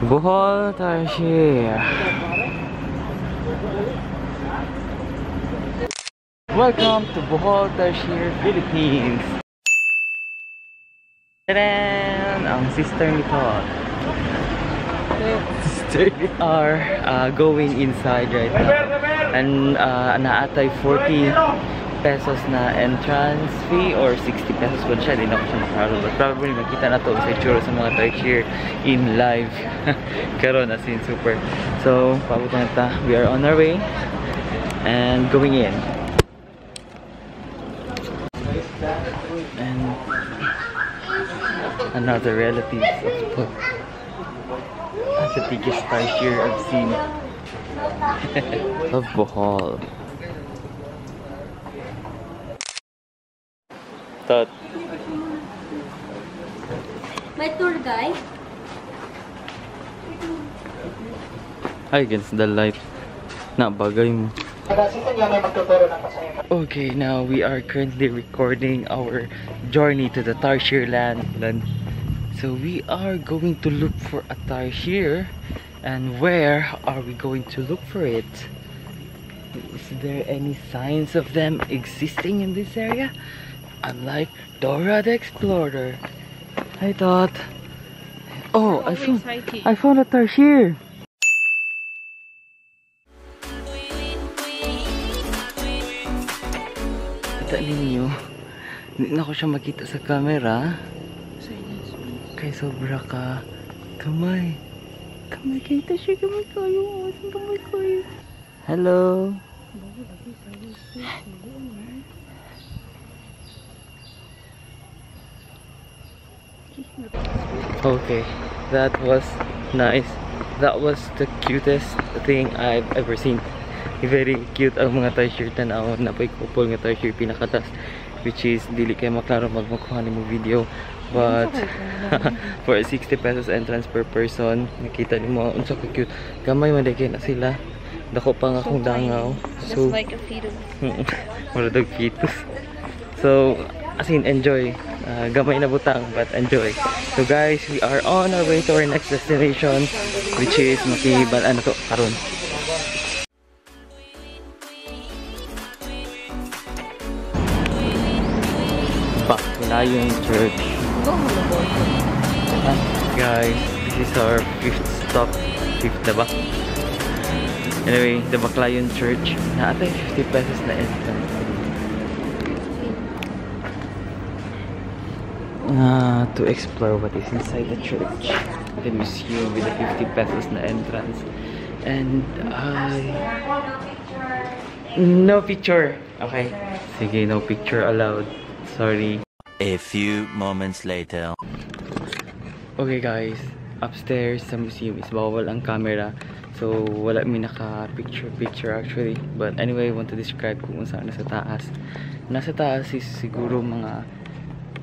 Bohol Tarsier. Welcome to Bohol Tarsier, Philippines. Tadaan! Ang sister ni Todd. Sister are going inside right now. And naatay 40 pesos na entrance fee or 60 pesos ko siya. Hindi na ako siya maklaro. But probably makita na to sa itsura sa mga tarsier in live. Karon as in super. So, paabot na ta. We are on our way and going in. And another relative of Todd. That's the biggest tarsier I've seen. Of Bohol. Tot. May tour guide? Ay, against the light. Na, bagay mo. Okay, now we are currently recording our journey to the Tarsier land. So we are going to look for a tarsier. And where are we going to look for it? Is there any signs of them existing in this area? I'm like Dora the Explorer. I thought, oh, I found a tarsier. Kita ninyo, hindi na ko siya makita sa camera. Kay sobra ka kamay. Kamay kita siya, kamay kayo. Kamay kayo. Hello. Okay, that was nice. That was the cutest thing I've ever seen. Very cute ang mga tarsier tanaw na pa'y couple nga tarsier pinakatas, which is dili kay maklaro magmakuha nimo video, but for 60 pesos entrance per person, nakita nimo unsa ka cute. Gamay man kay na sila. Dako pa nga akong dangaw. So just like a fetus. Mura dog fetus. So as in, enjoy. Gamay na butang, but enjoy. So guys, we are on our way to our next destination, which is makibal-an to karon. Baclayon Church. Guys, this is our fifth stop. Fifth na ba? Anyway, the Baclayon Church. Naatay 50 pesos na entrance. To explore what is inside the church. The museum with the 50 pesos na entrance. And I... No picture! Okay. Sige, no picture allowed. Sorry. A few moments later. Okay guys, upstairs sa museum is bawal ang camera. So wala mi naka picture picture actually. But anyway, I want to describe kung saan nasa taas. Nasa taas is siguro mga,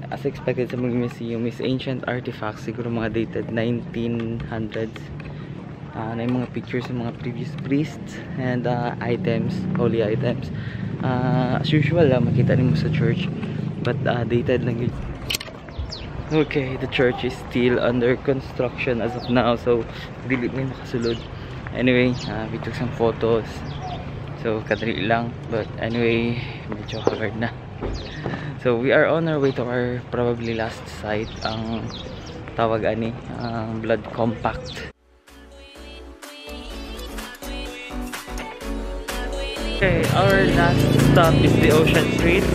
as expected sa mga museum, is ancient artifacts, siguro mga dated 1900s. Na yung mga pictures ng mga previous priests and items, holy items. As usual lang, makita nimo sa church, but dated lang yun. Okay, the church is still under construction as of now, so dili may makasulod. Anyway, we took some photos. So kadali lang, but anyway, medyo haggard na. So we are on our way to our probably last site, ang tawag ani, ang Blood Compact. Okay, our last stop is the Ocean Street.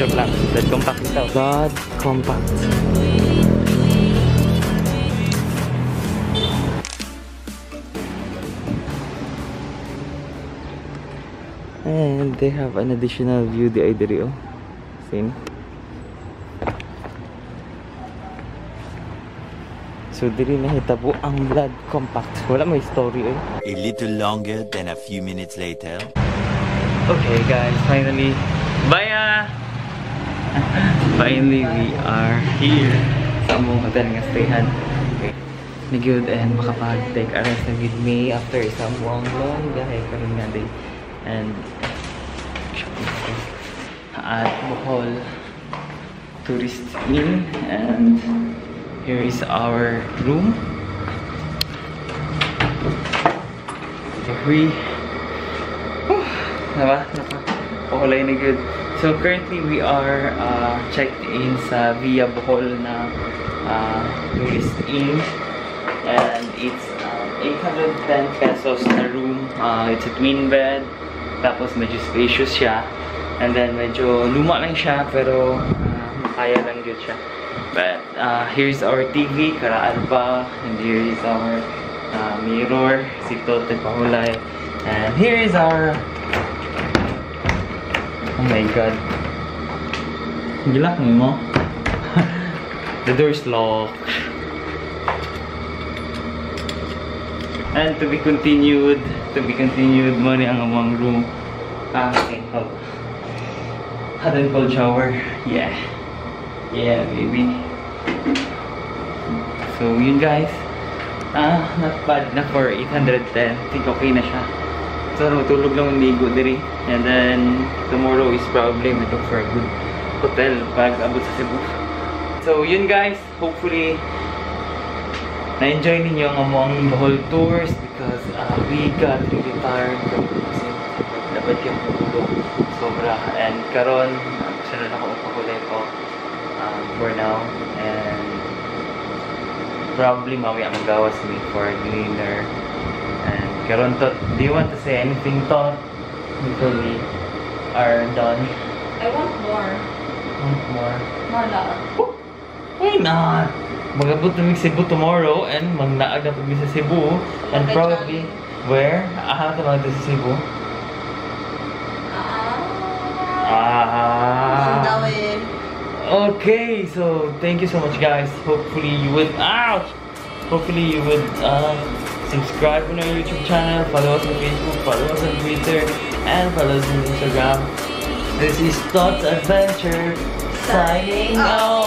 Joke lang, Blood Compact ito. Blood Compact. And they have an additional view di ay diri oh. Same. So diri nahitabo ang Blood Compact. Wala may story eh. A little longer than a few minutes later. Okay guys, finally. Bye ah! Finally we are here sa among hotel nga stayhan. Okay. Ni good and makapag-take a rest na with me after isang buwang long biyahe karon nga day. And shopping ko at Bohol Tourist Inn, and Here is our room. We, diba? Naka-Pakulay na good. So currently we are checked in sa Via Bohol na tourist inn, and it's 810 pesos na room. It's a twin bed. Tapos medyo spacious siya. And then medyo luma lang siya, pero makaya lang yun siya. But here's our TV, karaan pa. And here is our mirror, si Tote Pahulay. And here is our... Oh my God. Gi-lock mo? The door's locked. And to be continued, mo ni ang among room. Ah, okay. Oh. Hot and cold shower. Yeah. Yeah, baby. So, yun guys. Ah, not bad na for 810. I think okay na siya. So, matulog lang ligo diri. And then, tomorrow is probably we look for a good hotel pag abot sa Cebu. So, yun guys. Hopefully, na-enjoy ninyo ang among Bohol tours because we got really tired. Kasi dapat yung tulog sobra. And karon, gusto na ako upahulay ko for now. And probably mamaya magawas me for dinner. And karon, Tot, do you want to say anything, Tot, before we are done? I want more. Want more? More love. Oh, why not? Magabot na Cebu tomorrow and magnaag na pag sa Cebu and Okay, probably where? Ah, tama sa Cebu. Ah. Ah. Okay, so thank you so much, guys. Hopefully you would, ouch! Hopefully you would subscribe on our YouTube channel, follow us on Facebook, follow us on Twitter, and follow us on Instagram. This is Tot's Adventure signing out.